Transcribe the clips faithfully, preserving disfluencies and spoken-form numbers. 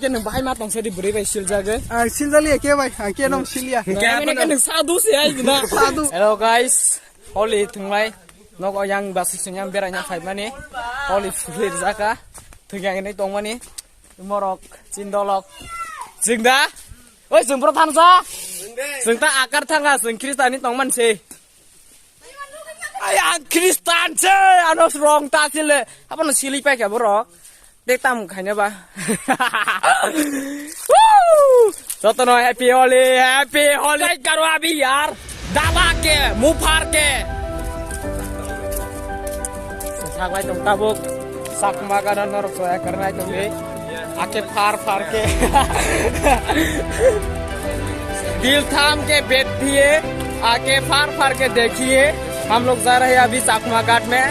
Ke nwng bahai ma tong sadi bwrwi bai siljagwi. Ang siljaliya ke bai, ang ke nong silya. Kaya mene ke nwng sadu se ai gina. Sadu. Hello guys, Holi thwnglai. Nogo yang basi sing yang beranya phai mani. Holi phulirjaka. Thwng yang ini tong mani. Morok, Chindolok. Jingda. Oi, jing bro thansa. Jing ta akar thanga, jing Kristani tong man se. Ai, ang Kristan se, ano wrong ta sile. Apa no sili pai kya, bro? Dek tam khaina ba. Woo! Jotono happy Holi, happy Holi. Karo abi yar. Dala ke, mufar ke. Saklai tong tabuk. Chakma gana norok soya karnai tong di. आके फार फार के दिल थाम के बैठिए, आके फार फार के देखिए। हम लोग जा रहे हैं अभी चाकमा घाट में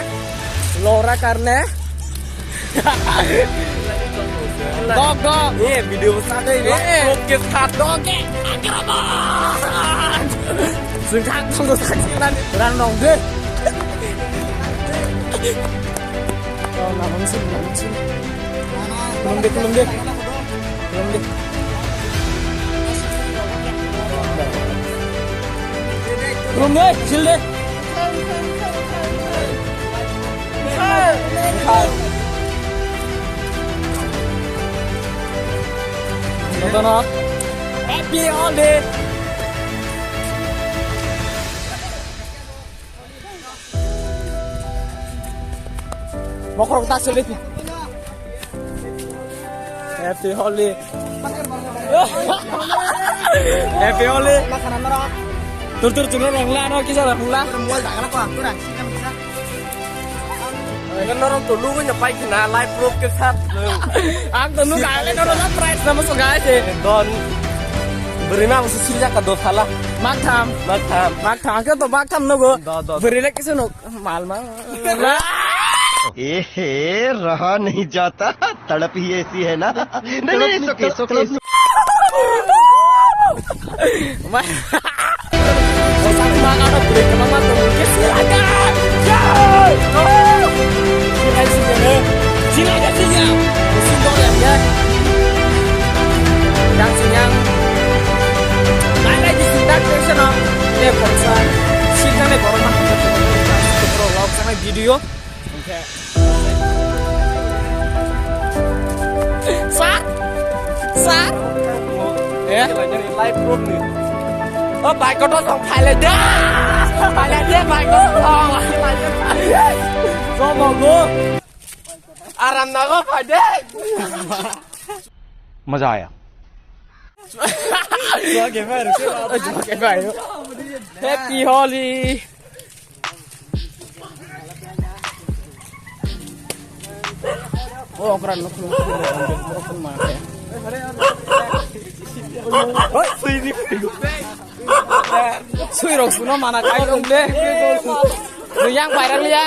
लोरा करने। Dog, dog। ये वीडियो बता दे, ये। Dog के साथ dog के आक्रमण। Sengkak tong sengkak. Kurang dong deh. Oh, namun sih, namun sih. Belum deh, belum deh. Belum deh. Belum deh, chill deh. Nonton, oh. Happy Holi. Mokrok ta sele. Happy Holi. Happy Holi. Tur tur tur rong la no kisa rong la. Enggak norong tuh lu punya baik kena live proof ke sat. Ang tuh lu kali norong price nama so guys. Don. Beri mah mesti sih jaga dua salah. Maktham. Maktham. Maktham. Angke to maktham nogo. Do, do. Beri lagi sih no. Mal mal. ए रहा नहीं जाता, तड़प ही ऐसी है ना। नहीं, नहीं, it's okay, it's okay। Silakan. Silakan, silakan. Silakan, silakan. Yang sinyang. Mana di sini tak tension, no? Ini bangsa. Sini kan borok mah. Video. Sir? Sir? Eh? Live room ni. Oh, bike ko to song phale da. Phale da, bike ko to song. Go, go, go. Aram na go, phale. मजा आया। Happy Holi. Oh, okra nuk nuk nuk nuk nuk nuk nuk. Hoi, sui ni. Sui rok suno mana kai dong de. Yang viral ya.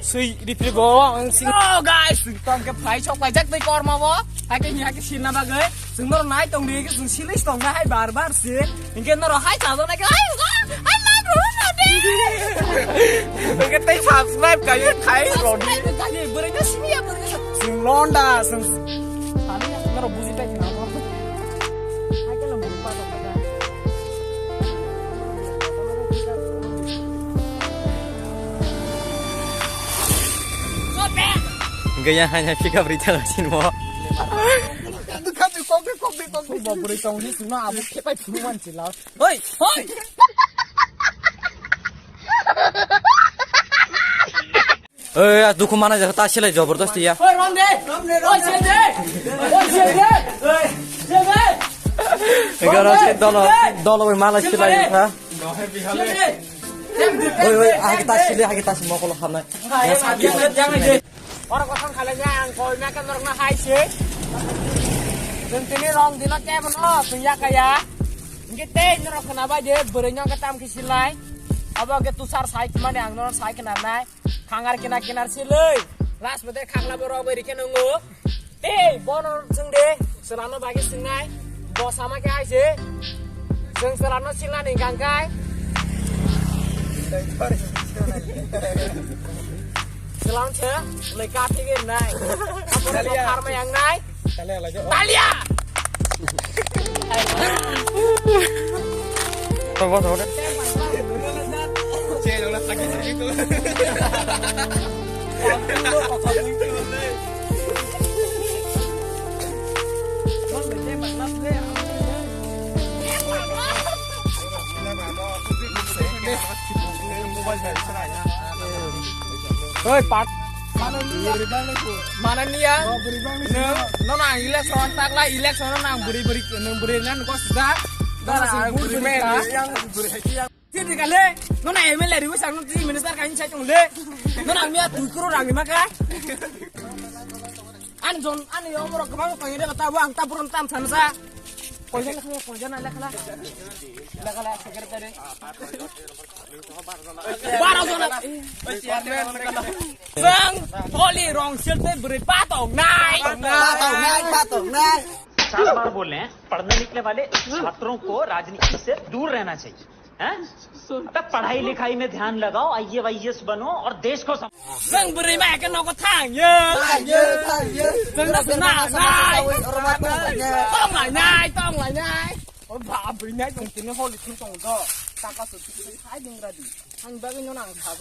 Sui ripri go ang sing. Oh guys, tong ke phai sok pai jak tei korma bo. Hai ke ni hai ke sinna bagwi. Sing nor nai tong di ke sing silis tong na hai bar bar si. Inke nor hai cha do na ke hai. I love you, Rodi. Inke tei subscribe kai kai Rodi. Subscribe kai, beri na sini ya, beri na. Sing londa, sing. Ani ya, nor buji tai na. Hai ke lo buji pa to. Gaya hanya pick up rita lasin mo. Kok de, kok de, kok de, kok de. Bo bwrwi tong di sino abo khe pai phuru man chila. Oi, oi. Oi, a dukhu mana jaka ta silai jabardasti ya. Oi, ron de. Oi, sil de. Oi, sil de. Oi, sil de. Egaro se dolo, dolo oi mala silai ha. Sil de. Oi, oi, agi ta sili, agi ta sili mokolo hamnai. Oro kosong khalai ya, ang koi na kan norok na hai se. Jeng tini rong dino kebo no, tuya kaya. Ngi tei norok khna bai de, bwrwi no ke tam kisilai. Abo ke tusar sai mani ang no sai khna nai. Khangar kina kinar silai. Last bote khakla borok bai rike nungu. Tei bono chwng de, chwlano bagwi chwngnai, bo sama khe hai se, chwng chwlano silnani hwnkha khe. Selang se, leka thik nai. Apa ni Talia. Karma yang nai? Talia lagi. Talia. Tahu, tahu, tahu. Oi, pat. Mananiya, no, no, ang election takla election no ang buri buri, no buri nan ko sida. Dara ang buri men, yang buri hai yang. Sidi kale, no na M L A riwi sang no ti minister kain sai tong le. No na miya dui crore rang ni maka. An jon, an yo moro kebang tong ide bata bo ang ta buron tam san sa. Koisa lekha, koisa na lekha la. Lekha la, secretary. Baro jona. Sang, holi rong silte beri patong nai. Patong nai, patong nai. चार बार बोल रहे हैं, पढ़ने निकले वाले छात्रों को राजनीति से दूर रहना चाहिए, हैं? अबे पढ़ाई लिखाई में ध्यान लगाओ, आईएएस वाईएएस बनो और देश को सम- Sang beri ma ke no ko thang ye. Thang ye, thang ye. Sang na na na. Tong lai nai, tong lai nai. O ba beri nai tong tini holi thung tong do. Taka su thung hai ding ra di. Ang bagwi no nang kha.